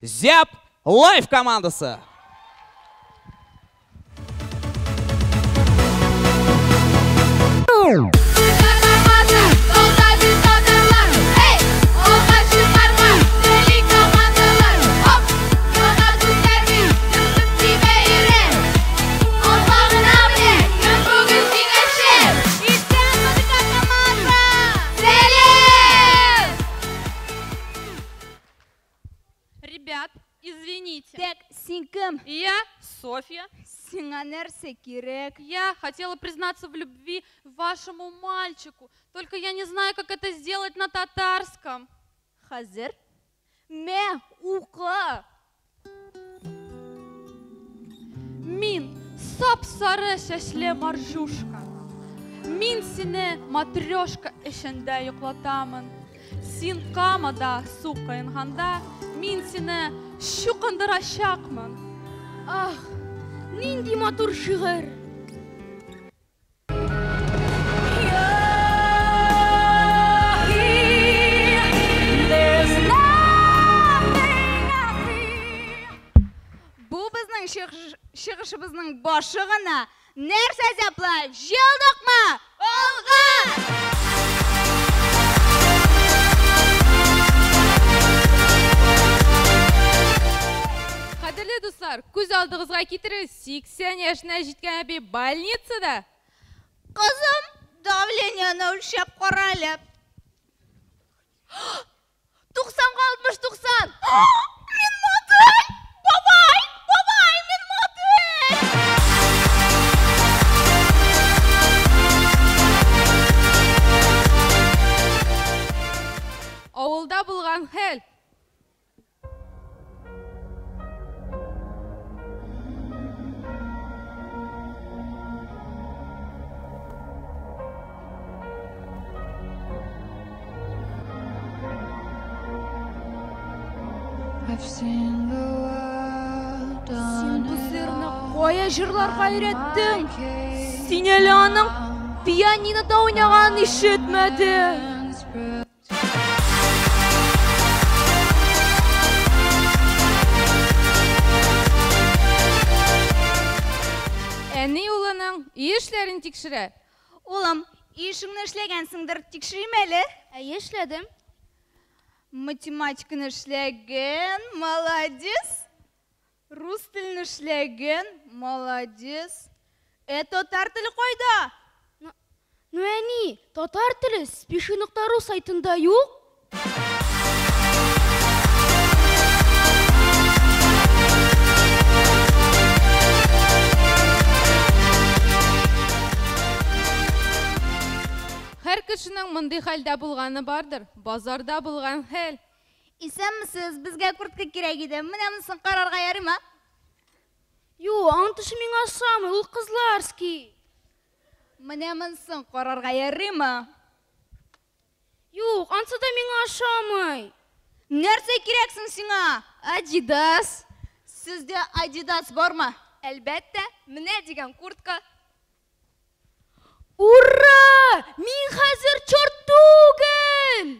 Зяб Лайф командасы. Ребят, извините. Так, син кем? Я Софья. Сиңа нәрсә кирәк? Я хотела признаться в любви вашему мальчику, только я не знаю, как это сделать на татарском. Хәзер? Мә, укы! Мин сап-сары чәчле маржушка. Мин сине матрешка эчендә йоклатамын. Син Камада су коенганда, мин сине чукындырачакмын. Ах, нинди матур шигырь! Бу безнең чыгышыбызның башы гына. Нәрсә Зяблаев, җыелдыкмы? Алга! Кадерле дуслар, күз алдыгызга китерегез, 80 яшенә җиткән әби больницада. Кызым, давлениене үлчәп кара әле. 90-га 60-90. Мин модель! Бабай, бабай, мин модель! Авылда булган хәл. Син бу сыерны кая җырларга өйрәттең? Син әле аның пианинода уйнаганын ишетмәдең. Әни улының өй эшләрен тикшерә. Улым, өй эшеңне эшләгәнсеңдер, тикшерим әле. Әйе, эшләдем. Математиканы эшләгән, молодец. Рус телен эшләгән, молодец. Ә татар теле кайда? Ну, әни, татар теле спеши.ру сайтында юк. Һәр кешенең мондый хәлдә булганы бардыр. Базарда булган хәл. Исәнмесез, безгә куртка кирәк иде. Менә монысын карарга ярыймы? Юк, аның төше миңа ошамый, ул кызларский. Менә монысын карарга ярыймы? Юк, ансы да миңа ошамый. Нәрсә кирәк соң сиңа? Адидас. Сездә Адидас бармы? Әлбәттә, менә дигән куртка. Ура! Мин хәзер черт түгел!